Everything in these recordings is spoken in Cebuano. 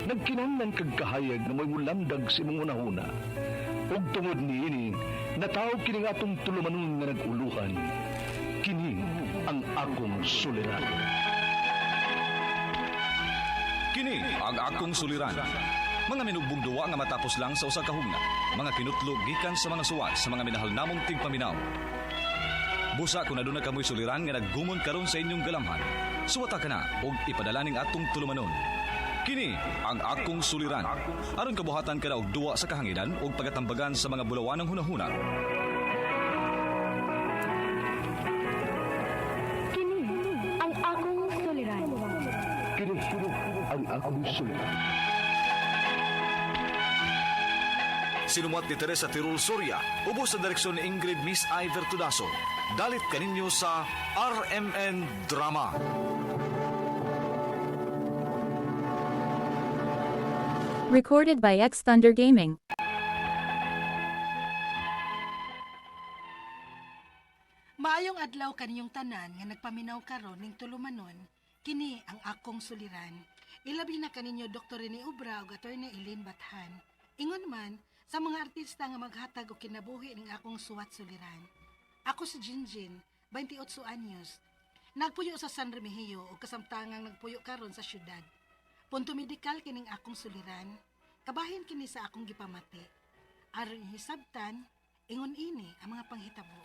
Nagkinahanglan kag kahayag nga mo'y mulamdag sa imong hunahuna. Ug tungod niini, natawo kini nga atong tulumanon nga nag-uluhan. Kini ang akong suliran. Kini ang akong suliran. Mga minugbong duwa nga matapos lang sa usa ka hugna. Mga kinutlog gikan sa mga suwat sa mga minahal namong tigpaminaw. Busa kung aduna kamoy suliran nga naggumon karon sa inyong galamhan. Suwata ka na og ipadala ning atong tulumanon. Kini ang akong suliran. Aron kabuhatan ka na og duwa sa kahanginan ug pagatambagan sa mga bulawanang hunahuna. Kini ang akong suliran. Kini ang akong suliran. Sinumuat ni Teresa Tirul Soria, ubos sa direksyon ni Ingrid Miss Iver Tudaso. Dalit kaninyo sa RMN Drama. Recorded by X Thunder Gaming. Maayong adlaw kaninyong tanan nga nagpaminaw karon ning tulumanon, kini ang akong suliran. Ilabi na kaninyo Dr. Rene Obra ug Attorney Eileen Bathan. Ingon man sa mga artista nga maghatag og kinabuhi ning akong suwat suliran. Ako si Jinjin, 28 anyos. Nagpuyo sa San Remigio ug kasamtangang nagpuyo karon sa syudad. Punto medikal kining akong suliran. Kabahin kini sa akong gipamati. Aron ihisabtan, ingon ini ang mga panghitabo.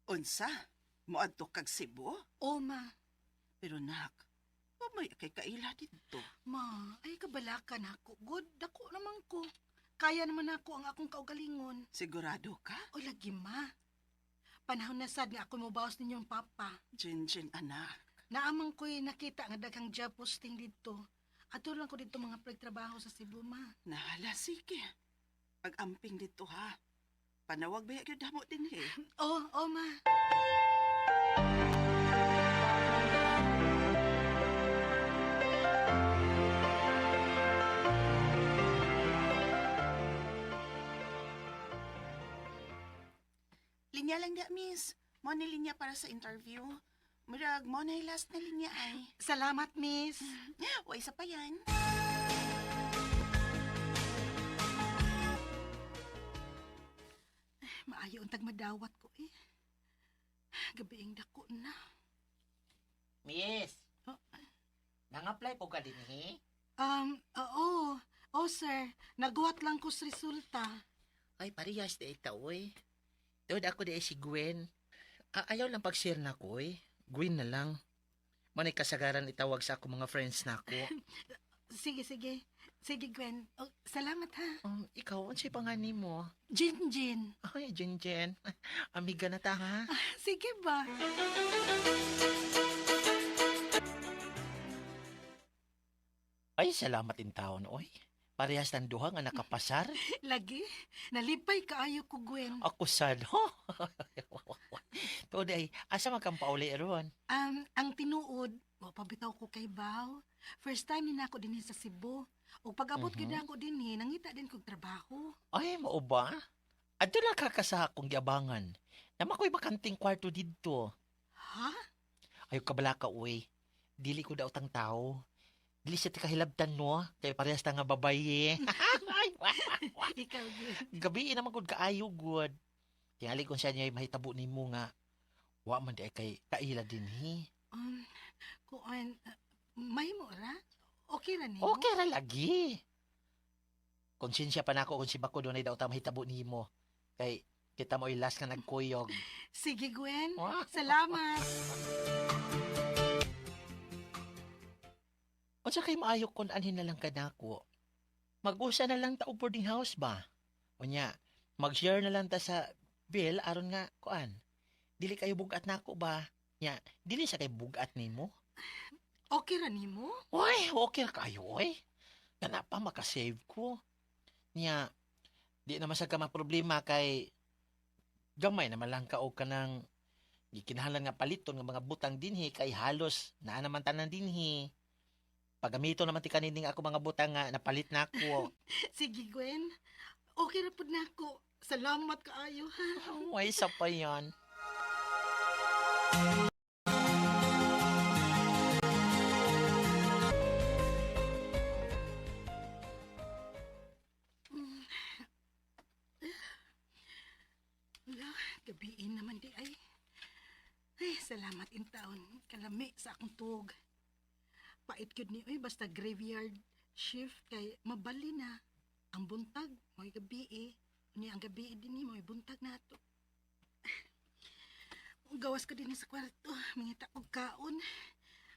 Unsa? Moadto kag Cebu? O ma, Pero nak, wa may kay kaila didto. Ma, ay kabalakan ako. Good, dako naman ko. Kaya naman ako ang akong kaugalingon. Sigurado ka? O lagi ma. Panahon na sad nga ako mobawas ninyong papa. Jinjin anak. Naamang ko'y nakita nga daghang job posting dito. Ato lang ko dito mga pagtrabaho sa Cebu, ma. Nahala sige. Pag-amping dito ha. Panawag ba gyud hamo dinhi? Oh, oh ma. Linya lang da, miss. Mo ni linya para sa interview. Murag mo na last na linya ay. Salamat, miss. Wa isa pa yan. Maayo untag madawat ko eh. Gabiing dako na. Miss, Oh. nang-apply po ka din eh? Oo. Oh, sir. Naguwat lang ko sa resulta. Ay, parehas na ito, oy. Doon ako di si Gwen. Ayaw lang pag-share na ko, oy. Gwen na lang. Manay kasagaran itawag sa ako mga friends na ako. Sige, sige. Sige, Gwen. Oh, salamat ha. Ikaw, unsay pangani mo? Jin Jin. Ay, Jen Jen. Amiga na ta, ha? Sige ba? Ay, salamat in taon, oy. Parehas ng duha nga nakapasar. Lagi. Nalipay kaayo ko, Gwen. Ako sad, ho? Tuod ay, asa man kang pauli ron? Ang tinuod, wa pabitaw ko kay Bao. First time ni nako dinhi sa Cebu. Ug pag-abot mm ako dinhi, nangita din kog trabaho. Ay, mao ba? Adto lang ka sa akong giabangan. Nama ko'y bakanting kwarto didto. Ha? Ayaw kabala ka, uy. Dili ko daw tang tao. Dili siya tikahilabtan, no? Kay parehas ta nga babaye. Ay, Ikaw, Gwen. gabi naman gud kaayo, good. Tingali kung siya niya mahitabo nimo nga. Wa man di ay kay kaila dinhi. Kuan, may mo ra? Okay ra nimo? Okay ra lagi. Konsensya pa nako kung si Bako dunay daw ta mahitabo nimo. Kay kita mo last nga nagkuyog. Sige, Gwen. Wah. Salamat. Unsa kay maayo kun anhin na lang kanako? Mag-usa na lang ta og boarding house ba? Unya, mag-share na lang ta sa bill aron nga kuan. Dili kayo bugat nako ba? Nya, dili sa kay bugat nimo. Okay ra nimo? Uy, okay ra kayo oy. Kana pa makasave ko. Nya, di naman sa ka problema kay gamay naman lang ka og kanang gikinahanglan nga paliton nga mga butang dinhi kay halos naa naman tanan dinhi. Pagamito naman ti kanining ako mga butang nga napalit na ako. Sige, Gwen. Okay ra pud nako. Salamat kaayo ha. Way sa pa yan. Wala, gabiin naman di ay. Ay, salamat in taon. Kalami sa akong tuog. Pait gyud ni oy basta graveyard shift kay mabali na. Ang buntag mo'y gabi eh. Unya ang gabi din ni mo'y buntag na ato. Gawas ko din sa kwarto. Mangita og kaon.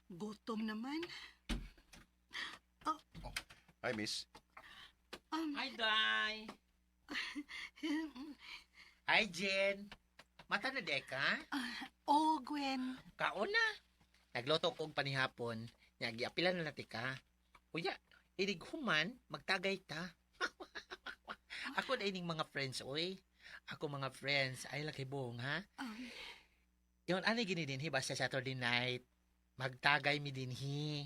Gutom naman. Hi, miss. Hi, Day. Hi, Jen. Mata na di ka? Oh, Gwen. Kaon na. Nagluto ko og panihapon. Nya giapila na nati ka. Uya, inig human, magtagay ta. Ako na ining mga friends, oy. Ako mga friends, ay laki buong, ha? Yon, ano gini dinhi basta Saturday night. Magtagay mi dinhi.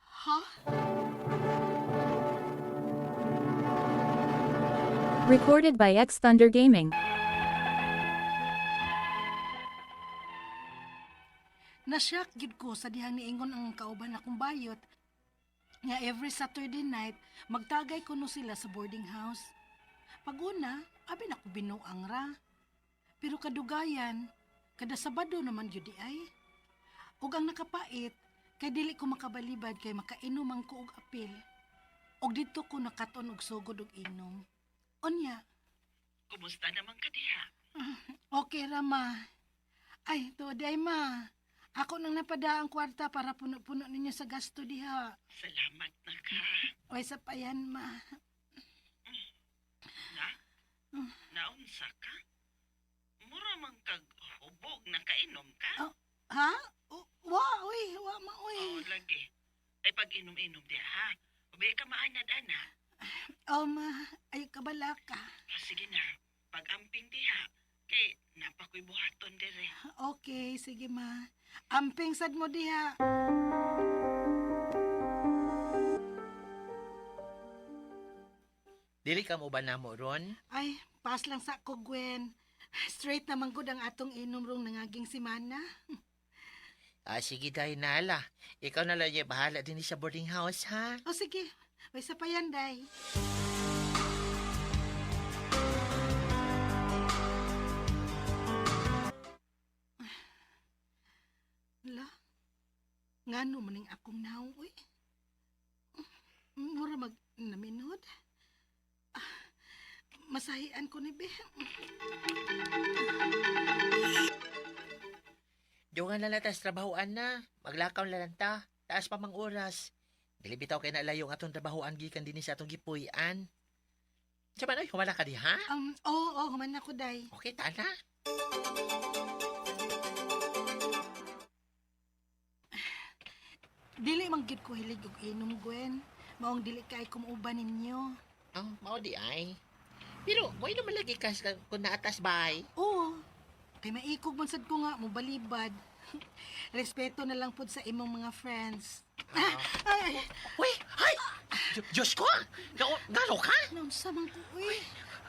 Ha? Recorded by X Thunder Gaming. Nasyak gyud ko sa dihang niingon ang kauban akong bayot nga every Saturday night magtagay kuno sila sa boarding house. Paguna, abi na ko binuang ra. Pero kadugayan, kada Sabado naman gyud di ay. Ug ang nakapait, kay dili ko makabalibad kay makainom ang ko og apil. Og didto ko nakaton og sugod og inom. Unya, Kumusta naman ka diha? okay ra ma. Ay, tuod ay ma. Ako nang napada ang kwarta para puno-puno ninyo sa gasto diha. Salamat na ka. Oy, sa payan ma. Na? Naunsa ka? Mura man kag hubog na kainom ka? Ha? Wa, uy, wa ma, uy. Oo, lagi. Ay pag inom-inom diha ha. Ubi ka maanad-ana. Oh, ma, ay kabala ka. Ah, sige na, pag-amping diha. Kay napakoy buhaton dire. Okay, sige ma. Amping sad mo diha. Dili ka mo ba namo ron? Ay, pas lang sa ko, Gwen. Straight naman gud ang atong inom rong nangaging simana. Ah, sige day, Nala. Ikaw na lang yung bahala din sa boarding house, ha? O sige, may sa payan, day. La, ngano maning akong naong, uy. Mura mag naminod. Ah, masahian ko ni be. Dungan na lang tas trabahoan na. Maglakaw na lang ta. Taas pa mang oras. Dili bitaw kay nalayo ang atong trabahoan gikan dinhi sa atong gipuy-an. Sa man, oy, humala ka di, ha? Oo, oh, human ako, day. Okay, tana. Dili man gyud ko hilig og inom, Gwen. Maong dili kay kumuuban ninyo. Ang mao di ay. Pero, mo naman lagi ka kung naatas bay. Oo. Kay maikog man sad ko nga mobalibad. Respeto na lang pud sa imong mga friends. Ay, Uy, ay! Diyos ko! Gano ka? naunsa man ko, uy.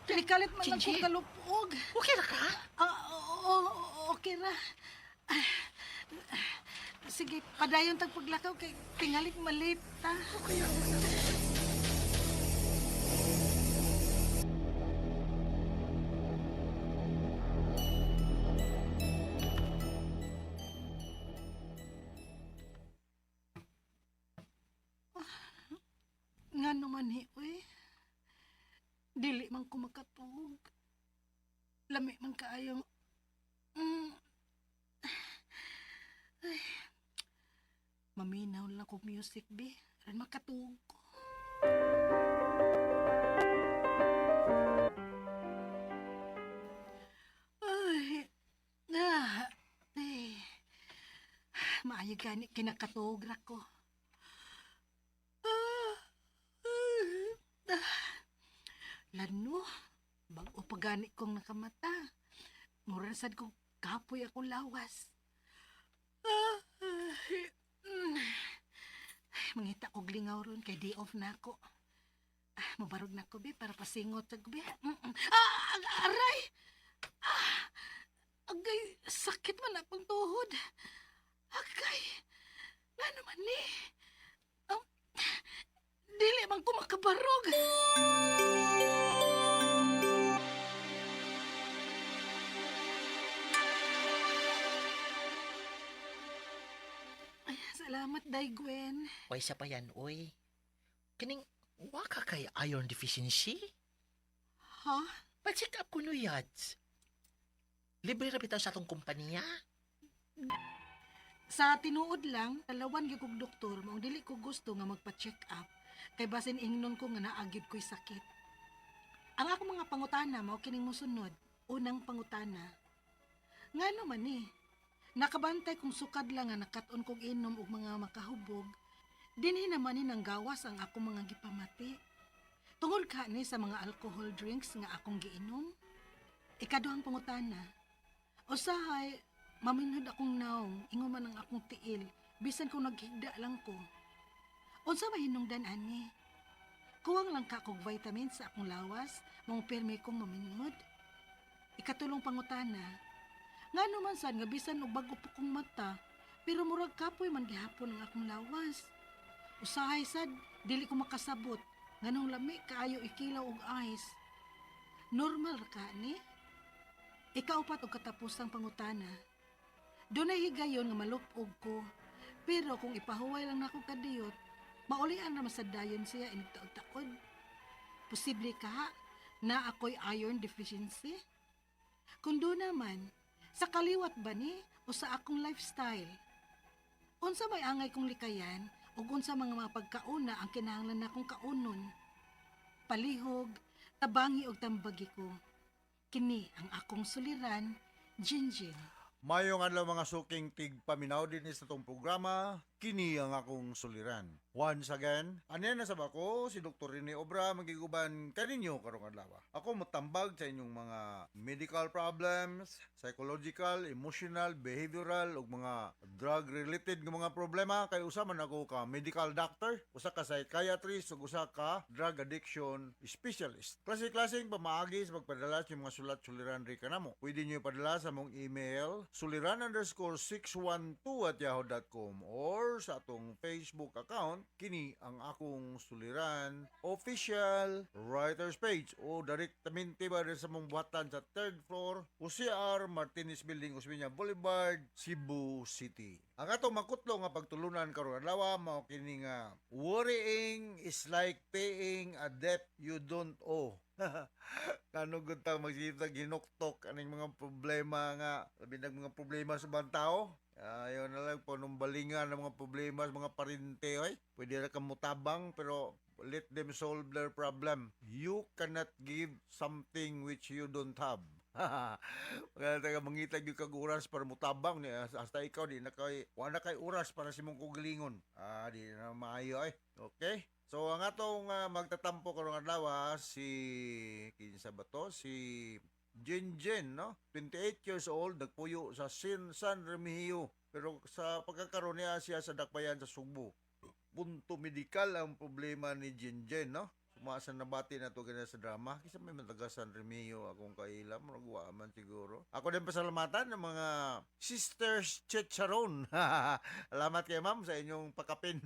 Pinikalit man lang ko Chinchi. kalupog. Okay ra ka? Ah, oo, oo, okay ra. Ah, sige, padayon tag paglakaw kay tingalit malit ta. Okay. Nga naman ni, uy. Dili man ko makatug. Lami man kaayong. Ay. Maminaw lang ko music, be. Aron makatug ko. Ay. Ah. Ay. Maayo gani kinakatug ra ko. Ah. Ah. Ah. Lano, bag-o pa gani kong nakamata. Mura sad kong kapoy akong lawas. Ah, ay, Ay, mangita kog lingaw ron kay day off na ako. Ah, mabarog na ko be para pasingot sa be. Ah, Aray! Ah, agay, sakit man akong tuhod. Agay, nga naman ni. Dili man ko makabarog. Ay, salamat, Day Gwen. Way sa pa yan, oy. Kining, waka kay iron deficiency? Ha? Pa-check up ko no, yads. Libre ra bitaw sa atong kompanya. Sa tinuod lang, talawan gyud kog doktor, maong dili ko gusto nga magpa-check up kay basin ingnon ko nga naa gyud ko'y sakit. Ang akong mga pangutana mao kining mosunod. Unang pangutana. Ngano man ni? Nakabantay kung sukad lang nga nakat-on kog inom og mga makahubog, dinhi naman ni nanggawas ang akong mga gipamati. Tungod ka ni sa mga alcohol drinks nga akong giinom. Ikaduhang pangutana. Usahay, maminhod akong naong, ingon man ang akong tiil, bisan kung naghigda lang ko. Unsa may hinungdan ani? Kuwang lang ka kog vitamins sa akong lawas, mong pirmi kong maminhod. Ikatulong pangutana. Ngano man sad nga bisan og bag-o pa kong mata, pero murag kapoy man gihapon ang akong lawas. Usahay sad, dili ko makasabot, nganong lami kaayo ikilaw og ice. Normal ra ka ni? Ikaupat og katapusang pangutana. Dunay higayon nga malupog ko, pero kung ipahuway lang nako kadiyot, maulian ra man sad dayon siya inig taod-taod. Posible ka na ako'y iron deficiency? Kung do naman, sa kaliwat ba ni o sa akong lifestyle? Unsa may angay kong likayan ug unsa mga pagkauna ang kinahanglan nakong kaunon? Palihog, tabangi og tambagi ko. Kini ang akong suliran, Jinjin. Mayong adlaw mga suking tigpaminaw din sa itong programa, kini ang akong suliran. Once again, anya na sa bako, si Dr. Rene Obra magiguban kaninyo karong adlaw. Ako motambag sa inyong mga medical problems, psychological, emotional, behavioral ug mga drug-related nga mga problema kay usa man ako ka medical doctor, usa ka psychiatrist ug usa ka drug addiction specialist. Klase-klaseng pamaagi sa pagpadala sa inyong mga sulat suliran ri kanamo. Pwede niyo ipadala sa mong email suliran_612@yahoo.com or sa atong Facebook account kini ang akong suliran official writers page o direktamente ba rin sa mong buhatan sa third floor OCR Martinez Building, Osmeña Boulevard, Cebu City. Ang atong makutlo nga pagtulunan karon adlaw mao kini nga worrying is like paying a debt you don't owe. Kano gud ta magsige hinuktok aning mga problema nga labi nag mga problema sa ibang tao. Ayaw na lang panumbalingan ng mga problema sa mga parente oy. Pwede ra ka mutabang pero let them solve their problem. You cannot give something which you don't have. Kaya taga mangita gyud kag oras para mutabang ni hasta ikaw di na kay wa na kay oras para sa imong kaugalingon. Ah, di na maayo ay. Okay? So ang atong magtatampo karong adlaw si kinsa ba to? Si Jen Jen, no? 28 years old, nagpuyo sa San Remigio. Pero sa pagkakaroon niya siya sa Dakbayan sa Sugbo. Punto medikal ang problema ni Jen Jen, no? Sumasa nabati na to ganyan sa drama. Kisa may mataga San Remigio akong kaila. Murag wa man siguro. Ako din pasalamatan ng mga Sisters Chicharon. Salamat kay ma'am sa inyong pakapin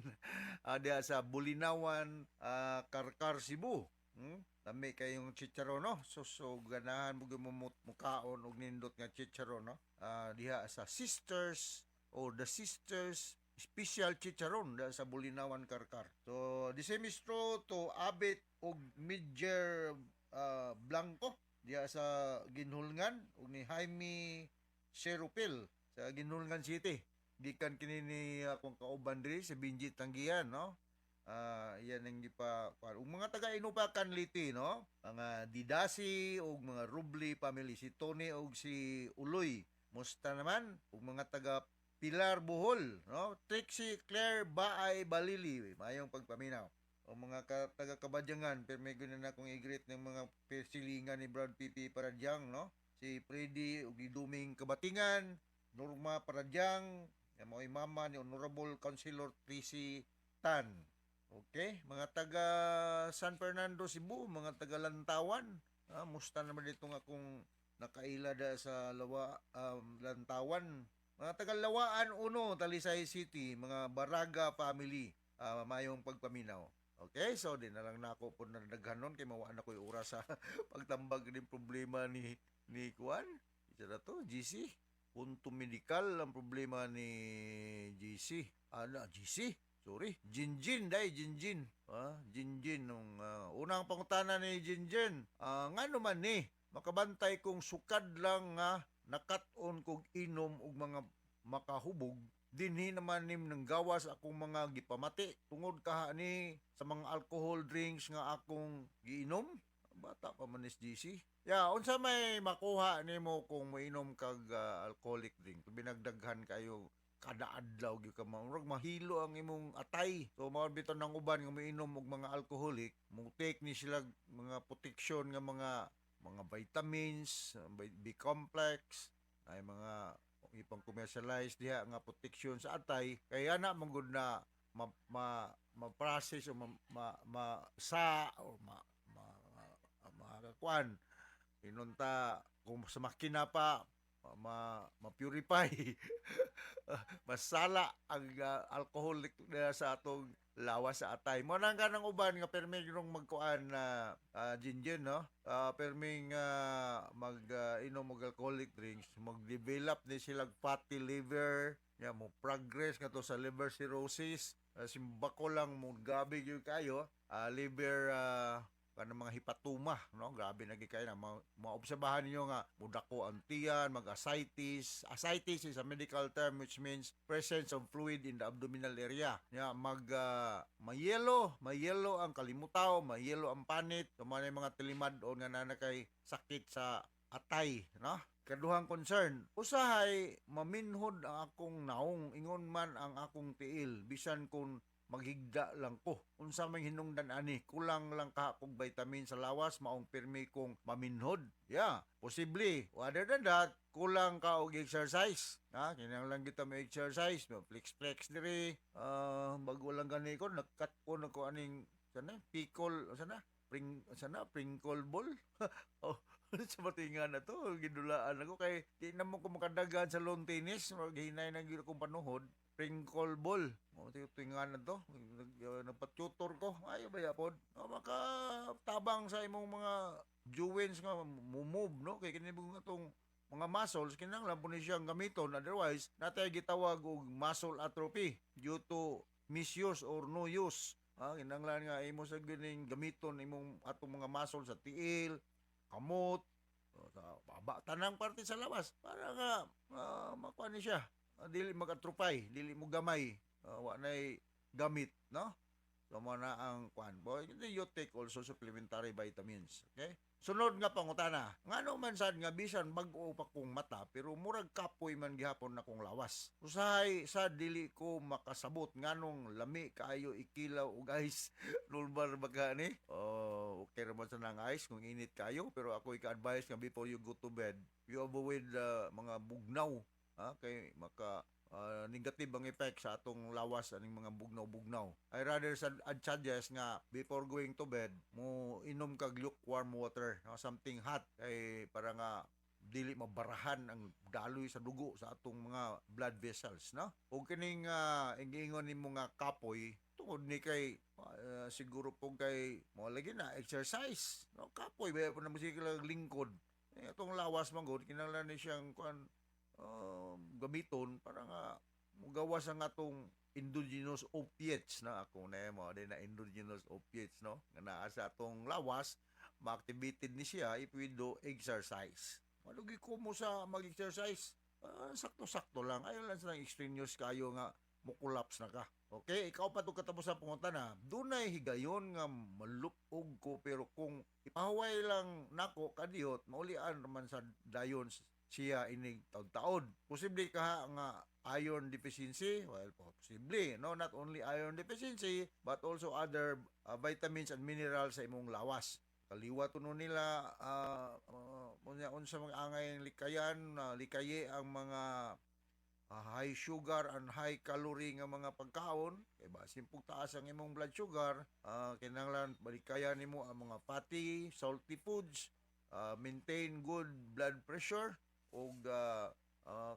diha sa Bulinawan, Carcar, Cebu. Lami kayong chicharon, no? So ganahan mo gyud mo mukaon og nindot nga chicharon, no? Diha sa Sisters o the Sisters Special Chicharon diha sa Bulinawan, Carcar. So, the same is true to Abit og Midger Blanco diha sa Ginhulngan ug ni Jaime Serupil sa Ginhulngan City. Gikan kini ni akong kauban diri si Benji Tanggian, no? Yan ang gipa kuan. Ug mga taga Inupakan Leyte, no? Mga Didasi ug mga Rubli family, si Tony ug si Uloy. Musta naman ug mga taga Pilar Bohol, no? Trixie Claire Baay Balili, mayong pagpaminaw. O mga taga Kabadyangan, pero may na akong i-greet ng mga silingan ni Brad Pipi Paradyang, no? Si Freddy ug Duming Kabatingan, Norma Paradyang, nga mao'y mama ni Honorable Councilor Tracy Tan. Okay, mga taga San Fernando Cebu, mga taga Lantawan, Ah, musta naman dito nga kung nakaila da sa Lawa, Lantawan. Mga taga-Lawaan Uno, Talisay City, mga Baraga family, mayong pagpaminaw. Okay, so di na lang nako po na daghanon kay mawaan ako yung oras sa pagtambag ng problema ni Kuan. Isa na to, GC. Punto medikal ang problema ni GC. Ano, GC? Sorry. Jinjin, dai, Jinjin. Ah, Jinjin. Nung, unang pangutana ni Jinjin, ngano man ni, makabantay kong sukad lang nga nakat-on kog inom og mga makahubog, dinhi naman nim nang gawas akong mga gipamati tungod kaha ni sa mga alcohol drinks nga akong giinom. Bata pa man ni GC. Ya, unsa may makuha nimo kung moinom kag alcoholic drink? Binagdaghan kayo kada adlaw gyud ka, murag mahilo ang imong atay. So mao bitaw nang uban nga moinom og mga alcoholic, mo take ni sila mga protection nga mga vitamins, B complex, ay mga ipang commercialize diha nga protection sa atay kay ana man gud na ma, ma, ma-process o ma, ma, ma sa o ma ma, ma, inunta kung sa makina pa ma, ma-purify, masala ang alcoholic na sa atong lawas sa atay mo nang kanang uban nga permi ginong magkuan na ginger, no, perming mag inom og alcoholic drinks, mag-develop ni sila fatty liver ya, mo progress nga to sa liver cirrhosis. Simbako lang mo, gabi gyud kayo, liver kanang mga hepatoma, no? Grabe na gyud kayo na maobserbahan ninyo nga mudako ang tiyan, mag-ascites. Ascites is a medical term which means presence of fluid in the abdominal area. Ya, mag mayelo, mayelo ang kalimutaw, mayelo ang panit, so mga mga tilimad-on nga naa kay sakit sa atay, no? Kaduhang concern, usahay maminhod ang akong naong ingon man ang akong tiil bisan kung maghigda lang ko. Unsa may hinungdan ani, kulang lang ka kog vitamin sa lawas maong pirmi kong maminhod? Yeah, posible. Other than that, kulang ka og exercise. Ha, kinahanglan kita mo exercise, mo flex flex diri. Ah, bago lang gani ko nagkat ko na ko aning sana pickle, sana pring, sana prinkle ball. Oh, sa matinga na to, gidulaan ako kay di na mo ko makadagan sa lawn tennis, maghinay na gyud akong panuhod. Prinkle ball. Mo tinga na to. Nagpa-tutor ko. Ayo ba yapon? O, makatabang sa imong mga joints nga mo-move, no? Kay kini nga atong mga muscles kinahanglan po ni siyang gamiton, otherwise natay gitawag og muscle atrophy due to misuse or no use. Ah, kinahanglan nga imo sa ganing gamiton imong atong mga muscle sa tiil, kamot, o sa baba, tanang parte sa lawas para nga makuha ni siya. Ah, dili mag-atrophy, dili mo gamay, wa nay gamit, no? So mo na ang kuan. Boy, you take also supplementary vitamins, okay? Sunod nga pangutana. Ngano man sad nga bisan bag-o pa kong mata pero murag kapoy man gihapon na kong lawas? Usahay sa dili ko makasabot nganong lami kaayo ikilaw og ice. Normal ba ka ni? Oh, okay ra man sa nang ice kung init kayo, pero ako ika-advise nga before you go to bed, you avoid mga bugnaw, ha, kay maka negative ang effect sa atong lawas aning mga bugnaw-bugnaw. I rather sad suggest nga before going to bed, mo inom kag lukewarm water, no, something hot kay para nga dili mabarahan ang daloy sa dugo sa atong mga blood vessels, no? Ug kining ingingon nimo nga kapoy tungod ni kay siguro po kay mo lagi na exercise, no? Kapoy ba po na mo lingkod eh, atong lawas man gud kinahanglan ni siyang kuan, gamiton para nga mugawas ang atong endogenous opiates na ako na mo din na endogenous opiates, no, nga naa sa atong lawas, ma-activated ni siya if we do exercise. Malugi ko mo sa mag-exercise. Ah, sakto-sakto lang, ayaw lang sa extraneous kayo nga mo collapse na ka. Okay, ikaw pa to katapos sa pangutana. Dunay higayon nga malupog ko pero kung ipahuway lang nako kadiyot, maulian naman sa dayon siya inig taod-taod. Posible ka nga iron deficiency? Well, posible, no? Not only iron deficiency, but also other vitamins and minerals sa imong lawas. Kaliwat kuno nila unya unsa mga angay likayan, likaye ang mga high sugar and high calorie nga mga pagkaon kay basin pug taas ang imong blood sugar. Kinahanglan balikayan nimo ang mga fatty, salty foods. Maintain good blood pressure ug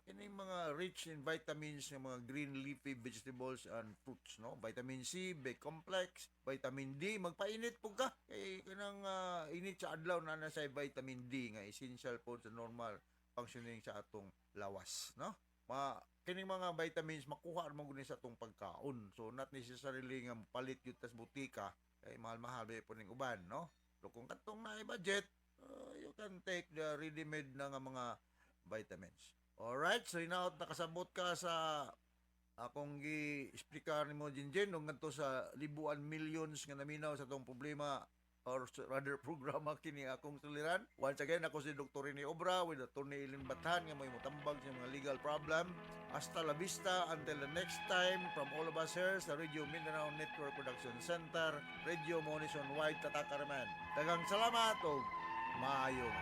kining mga rich in vitamins nga mga green leafy vegetables and fruits, no? Vitamin C, B complex, vitamin D. Magpainit pud ka kay kanang init sa adlaw na na sa vitamin D nga essential po sa normal functioning sa atong lawas, no? Ma kining mga vitamins makuha mo gud ni sa atong pagkaon, so not necessarily nga palit gyud tas butika kay mahal-mahal ba po ning uban, no? So kung katong naay budget, you can take the ready-made na nga mga vitamins. Alright, so hinaot nakasabot ka sa akong gi-explicar nimo, Jinjin, ug ngadto sa libuan millions nga naminaw sa atong problema or rather programa kini akong suliran. Once again, ako si Dr. Rene Obra with Attorney Eileen Bathan nga may motambag sa mga legal problem. Hasta la vista until the next time from all of us here sa Radio Mindanao Network Production Center, Radio Mo Nationwide, Tatak Araman. Daghang salamat ug maayong